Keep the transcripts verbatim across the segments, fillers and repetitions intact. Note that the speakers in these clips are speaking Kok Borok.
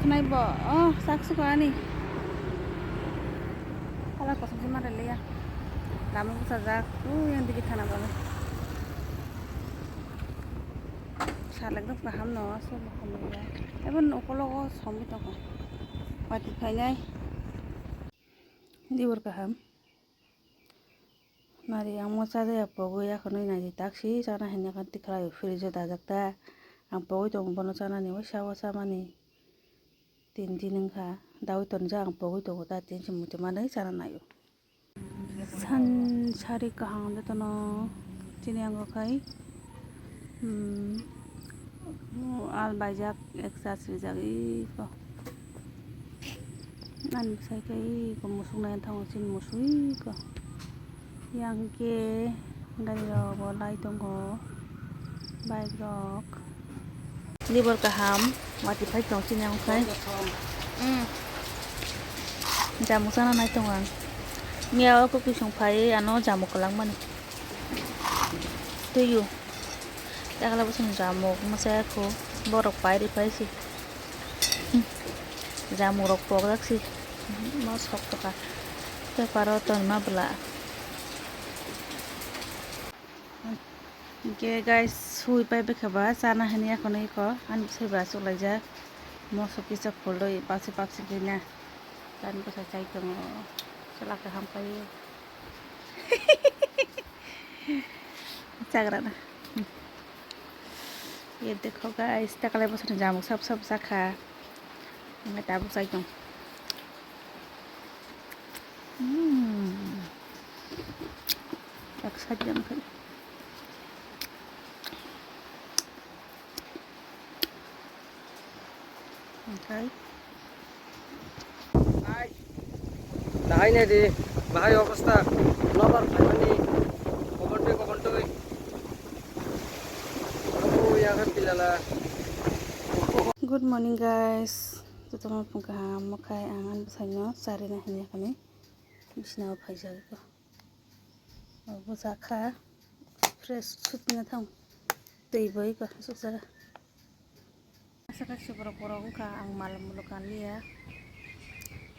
Nai bo, oh, sak suka ani. Pala kosong si mare leya. Lama bwsajak, ui, yang digi thana bagwi. Salak dok kaham no, aswk bo hamya. Ebo nokologo somwi tongkha. Watwi phainai. Dibor kaham. Nari ang mo chajaya pogwi akhonwi nari taksi chana hinwi khan tikhlai fridge o dajak ta. Ang pogwi tongo bono chanani, waisa o chamani. Tin din wngkha, daui tonjak ang pogwi tongo ta, tin se muchung manwi chana naio. San sari kaham jotono chini ango khai, hmm, al baijak, ek sas rijak iko. Ani bwsai khe iko musuk nai thango chini musuk iko. Yang khe gari rok bo lai tongo, bike rok. Nibor kaham, watwi phai tong chini ang khai. Mm. Jamuk chana nai tongo ang. Miya o kukui song phai ano jamuk kwlangmani. Tuyu. Takla bwswng jamuk mwchai kho. Borok pai ri phai si. Jamuk rok pokjak si. Ma sok toka. Tei paro ton ma bwla. Hingke guys, sui pai bekha ba chana hini akhonwi iko ani bwsai ba achuk laijak. Moso kisa pholoi papsi papsi khe na. Tani bwsai chai tongo. Chwla kaham paio. Chagra na. Ye dekho guys, takalai bwswkni jamuk sap sap jakha. Hingke tabuk chai tong. Hmm. Excited jang khai. Oke. Nahai nai di, bahai obostha, nobar phaimani, kobontwi kobontwi. Abo yang hai pilala. Good morning guys, jotono phung kaham, mokhai ang ani bwsaino charina hini akhani bisina o phaijak. Abo jakha fresh sutna thang twi bai ka sukjara. Asa kaisa borok borok wngkha ang mal muluk kanliya.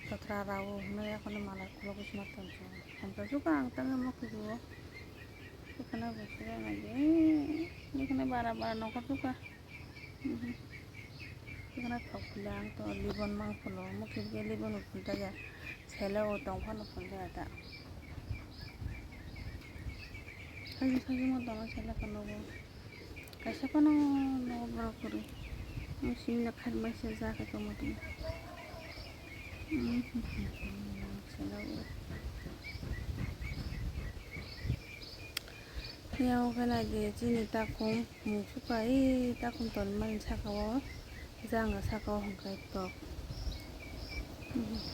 Totra rao hwnwi akhorni mala khulogwi sima tongkha. Hamsa sukha ang tangwi mokhigo. Ekhane bo sira nai de. Ekhane bara bara nokha sukha. Ekhane thok khwlai ang to libon mang phulo. Mokhi khe libon bo phunjak ya. Sele o tong phano phunjak ya ta. Saji saji mo tongma sele khe nogo. Kaisa phano nogo borok kwrwi. Ang simi na khat maisa ja khe tongma tong. Yang khe nai di chini takhum mung sukai takhum tonmani saka o janga saka o hwnkhai tok.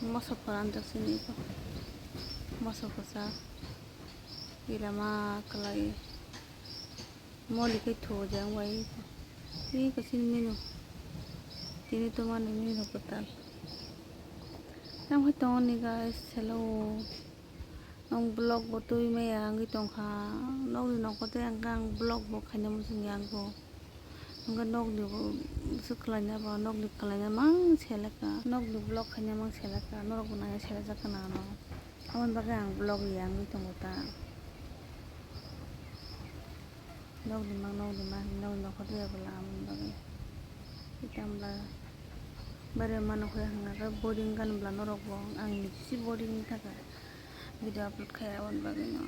Moso phoran jak sini eko. Moso kwchak. Ila ma kwlai. Moli khe thuo jang bai. Tei kaisa menu. Tini tomani menu kwtal. Tamo tongo ni guys, hello. Ang vlog bo twi maya wngwi tongkha. Nokni nokho tei ang, ang vlog bo khaina muchung ya ang bo. Hwnkhe nokni bo swk khlaina ba, nokni khlaina mang selekha. Nokni vlog khaina mang selekha. Norok bo nai selekjak khna ano. Aboni bagwi ang vlog ya wngwi tongo ta. Nokni mang, nokni mang, nokni nokho tei abola aboni bagwi. Tei tamla bare mano khe hwnga khe boring gan bla norok bo ang niji si boring wngkha khe video upload khai aboni bagwi no.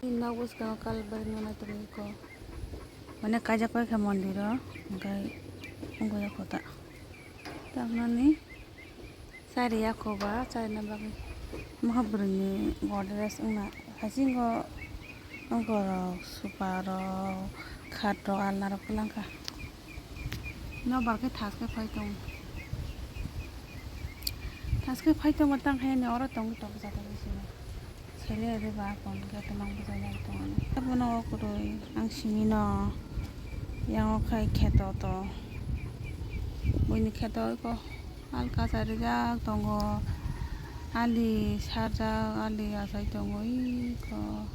Nok bwskango colour bai nwnai tongwi kho. Mane kaijak pai kha mondir o, hwnkhe wngwi ya kho ta. Tamnani chari ya kho ba, charina bagwi. Mokha bwrwini godrej wngna, haisingo wngkorok, sofa rok, khat rok, alna rok kwlangkha. Nobar khe thas khe phai tongo. Thas khe phai tongo, tang khe ani oro tongwi tongo jatoni simi. Sele ri ba kon khe tamang bwsai nai tongo. Abono o kwrwi ang simi no yang o khai kheto to. Buini kheto iko alka charijak tongo. Ali sarjak, ali achai tongo iko.